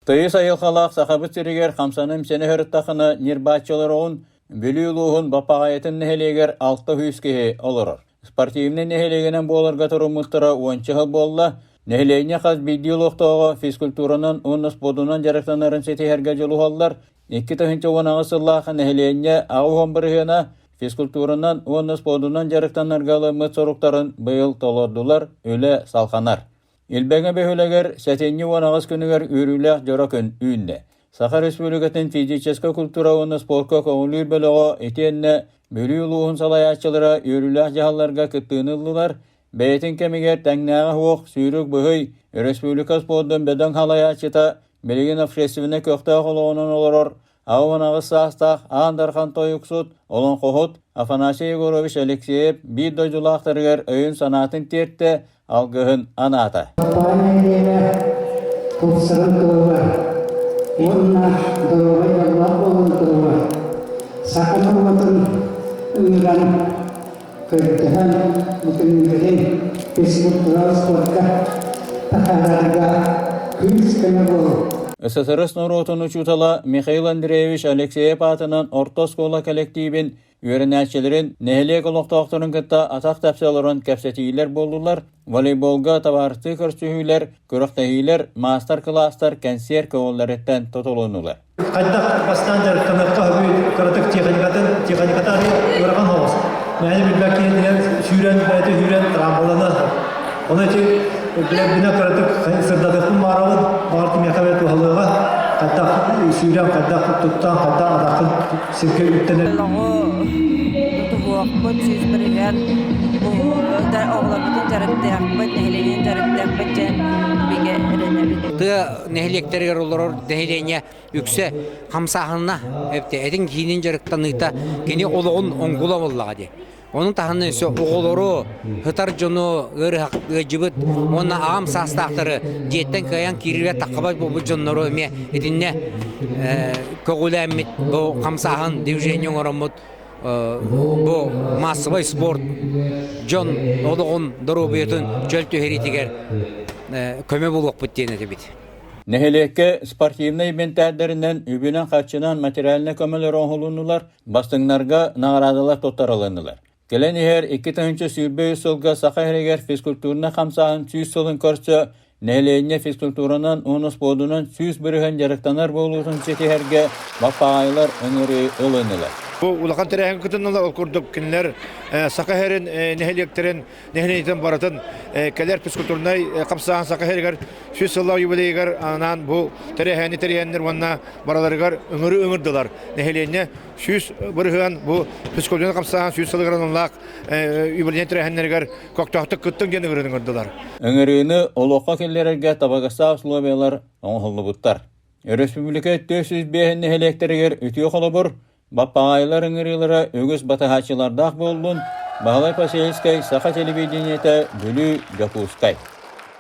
Тыйыс айылҕалаах Сахабыт сиригэр хамсана-имсэнэ сырыттахына ньирбааччылар Бүлүү улууһун Баппаҕайытын нэһилиэгэр 600 киһи олорор. Спортивнай нэһилиэгинэн буоларга туруммуттара уонча сыл буолла. Нэһилиэнньэ хас биирдии олохтооҕо физкультуранан уонна спордунан дьарыктанарын ситиһэргэ дьулуһаллар. 2018 сыллаах нэһилиэнньэ 80 бырыһыана физкультуранан уонна спордунан дьарыктанарга ылыммыт соруктарын быйыл толордулар, үлэ салҕанар. Илбэҥэ бөһүөлэгэр сэтинньи 18 күнүгэр үөрүүлээх дьоро күн үүннэ. Саха Республикатын физическэй культура уонна спорка көҥүлүүр бөлөҕө итиэннэ Бүлүү улууһун салайааччылара үөрүүлээх дьаһалларга кыттыыны ыллылар. Бэйэтин кэмигэр тэҥнээҕэ суох сүүрүк быһый республика спордун бөдөҥ салайааччыта билигин общественнай көхтөөх олоҕунан олорор 88 саастаах Аан Дархан тойуксут, олоҥхоһут Афанасий Егорович Алексеев биир дойдулаахтарыгар өйүн-санаатын тиэртэ, алгыһын анаата. Баай нэһилиэгэ тупсарын туһугар уонна доруобай дьоллоох буоларын туһугар саха норуотун ыҥыран көрдөһөн бүтүннүүтүн физкультура спорка таһаарарга күүс-көмө буолуо. СССР норуотун учуутала Михаил Андреевич Алексеев аатынан орто оскуола кэлэктиибин үөрэнээччилэрин, нэһилиэк олохтоохторун кытта атах тэпсэ олорон кэпсэтиилэр буоллулар, волейболга табаарыстыы көрсүһүүлэр, күрэхтэһиилэр, маастар-кылаастар, кэнсиэр көҕүллэриттэн тутулуннулар. Хайдах бастаан дьарыктаныахха сөбүй кыратык техникатын, техниката ыарахан соҕус. Мээнэ билбэт киһитинэн сүүрэн, бэйэтэ сүүрэн трамплана. Ону ити билэрбинэ кыратык сырдатыахпын баҕарабын, баҕар кимиэхэ эмэ туһалыаҕа. Хайдах сүүрэн, хайдах туттан, хайдах атаххын сиргэ үктэнэр. Олоҕу тутуһуохпут, 101 оҕолорбутун дьарыктыахпыт, нэһилиэнньэни дьарыктыахпыт диэн бигэ эрэнэбит. Тыа нэһилиэктэригэр олорор нэһилиэнньэ үксэ хамсааһынна этин киинин дьарыктаныыта кини олоҕун оҥкула буоллаҕа дии. Ону таһынан өссө оҕолору, сытар дьону, ыарыһах ыалдьыбыт уонна аҕам саастаахтары дьиэттэн кыайан киирэргэ таххабат буолбут дьоннору эмиэ итиннэ көҕүлээммит бу хамсааһын движение оҥороммут бу массовай спорт дьон олоҕун доруобуйатын чөл түһэриитигэр көмө буолуохпут диэн этэбит. Нэһилиэккэ спортивнай инвентарьдарынан үбүнэн-харчынан материальнай көмөлөр оҥоһулуннулар, бастыҥнарга наҕараадалар туттарылыннылар. Кэлэн иһэр 2023 сылга Саха сиригэр физкультурнай хамсааһын 100 сылын көрсө нэһилиэнньэ физкультуранан уонна спордунан 100% дьарыктанар буолуутун ситиһэргэ баппаҕайылар ыҥырыы ылыннылар. Бу улахан тэрээһин кытыннылар, ол курдук кинилэр Саха сирин нэһилиэктэрин нэһилиэнньэтин барытын кэлэр физкультурнай хамсааһын Саха сиригэр 100 сыллаах юбилейыгар анаан бу тэрээһини тэрийэннэр уонна барыларыгар ыҥырыы ыҥырдылар. Нэһилиэнньэ 100% бу физкультурнай хамсааһын 100 сылыгар аналлаах юбилейнай тэрээһиннэригэр көхтөөхтүк кыттыҥ диэн ыҥырыыны ыҥырдылар. Ыҥырыыны олоххо киллэрэргэ табыгастаах условиялар оҥоһуллубуттар. Өрөспүүбүлүкэ 405 нэһилиэктэригэр үтүө холобур, Баппаҕаайылар ыҥырыылара үгүс батыһааччылардаах буоллун, Баһылай Посельскай, Саха телевидениетэ, Бүлүү, Дьокуускай.